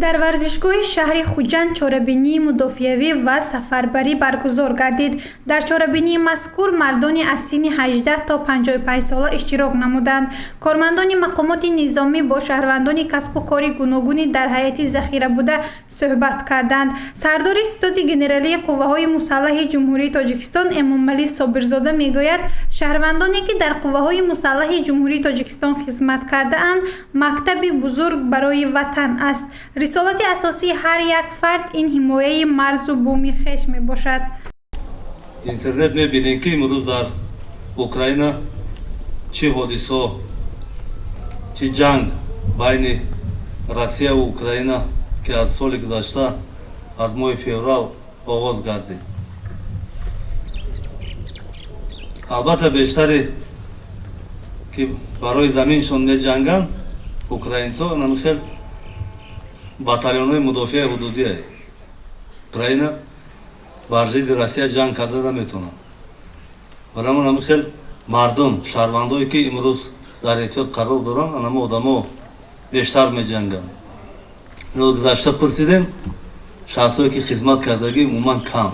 Дар варзишгоҳи шаҳри Хуҷанд чорабинии мудофиавӣ ва сафарбарӣ баргузор гардид. Дар чорабинии мазкур мардони аз синни 18 то 55 сола иштирок намуданд. Кормандони мақомоти низомӣ бо шаҳрвандони касбу кори гуногуни дар ҳайати захира буда суҳбат карданд. Сардори Ситоди генералии қувваҳои мусаллаҳи Ҷумҳурии Тоҷикистон Эмомалӣ Собирзода мегӯяд, шаҳрвандоне ки дар қувваҳои мусаллаҳи Ҷумҳурии Тоҷикистон хизмат кардаанд, мактаби бузург барои ватан аст. Рисолати асосии ҳар як фард ин ҳимояи марзу буми хеш мебошад. Интернет мебинем, ки имрӯз дар Украина чӣ ҳодисаҳо, чӣ ҷанг байни Россияву Украина, ки аз соли гузашта, аз моҳи феврал оғоз гардид. Албатта, бештаре ки барои заминшон меҷанганд украинцо, намихел батальонҳои мудофиаи ҳудудие. Украина бар зидди Россия ҷанг карда наметавонад. Барои ҳамин хел мардум, шаҳрвандое ки имрӯз дар эҳтиёт қарор доранд, анамо одамо бештар меҷанганд. Ино гузашта пурсидем, шахсое ки хизмат кардагӣ умуман кам.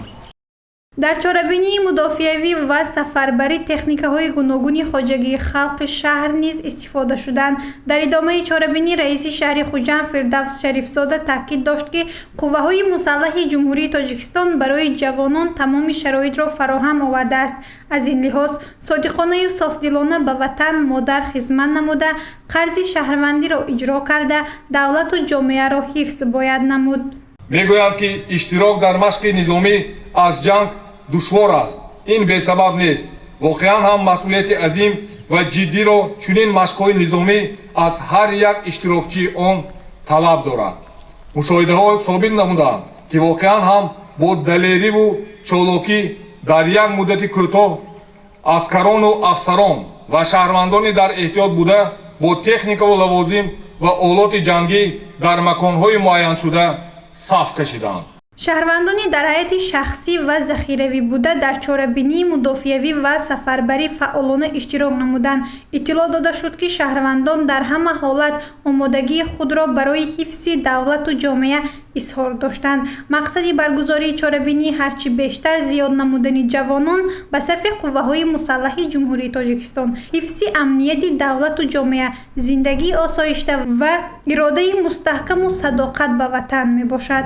Дар чорабинии мудофиавӣ ва сафарбарӣ техникаҳои гуногуни хоҷагии халқи шаҳр низ истифода шуданд. Дар идомаи чорабинӣ раиси шаҳри Хуҷанд Фирдавс Шарифзода таъкид дошт, ки қувваҳои мусаллаҳи Ҷумҳурии Тоҷикистон барои ҷавонон тамоми шароитро фароҳам овардааст. Аз ин лиҳоз содиқонаю софдилона ба ватан модар хизмат намуда, қарзи шаҳрвандиро иҷро карда, давлату ҷомеаро ҳифз бояд намуд. Мегӯянд, ки иштирок дар машқи низомӣ аз ҷанг душвор аст. Ин бесабаб нест. Воқеан ҳам масъулияти азим ва ҷиддиро чунин машқҳои низомӣ аз ҳар як иштирокчии он талаб дорад. Мушоҳидаҳо собит намуданд, ки воқеан ҳам бо далериву чолокӣ дар як муддати кӯтоҳ аскарону афсарон ва шаҳрвандони дар эҳтиёт буда бо техникаву лавозим ва олоти ҷангӣ дар маконҳои муайяншуда саф кашиданд. Шаҳрвандони дар ҳайати шахсӣ ва захиравӣ буда дар чорабинии мудофиавӣ ва сафарбарӣ фаъолона иштирок намуданд. Иттилоъ дода шуд, ки шаҳрвандон дар ҳама ҳолат омодагии худро барои ҳифзи давлату ҷомеа изҳор доштанд. Мақсади баргузории чорабинӣ ҳарчи бештар зиёд намудани ҷавонон ба сафи қувваҳои мусаллаҳи Ҷумҳурии Тоҷикистон, ҳифзи амнияти давлату ҷомеа, зиндагии осоишта ва иродаи мустаҳкаму садоқат ба ватан мебошад.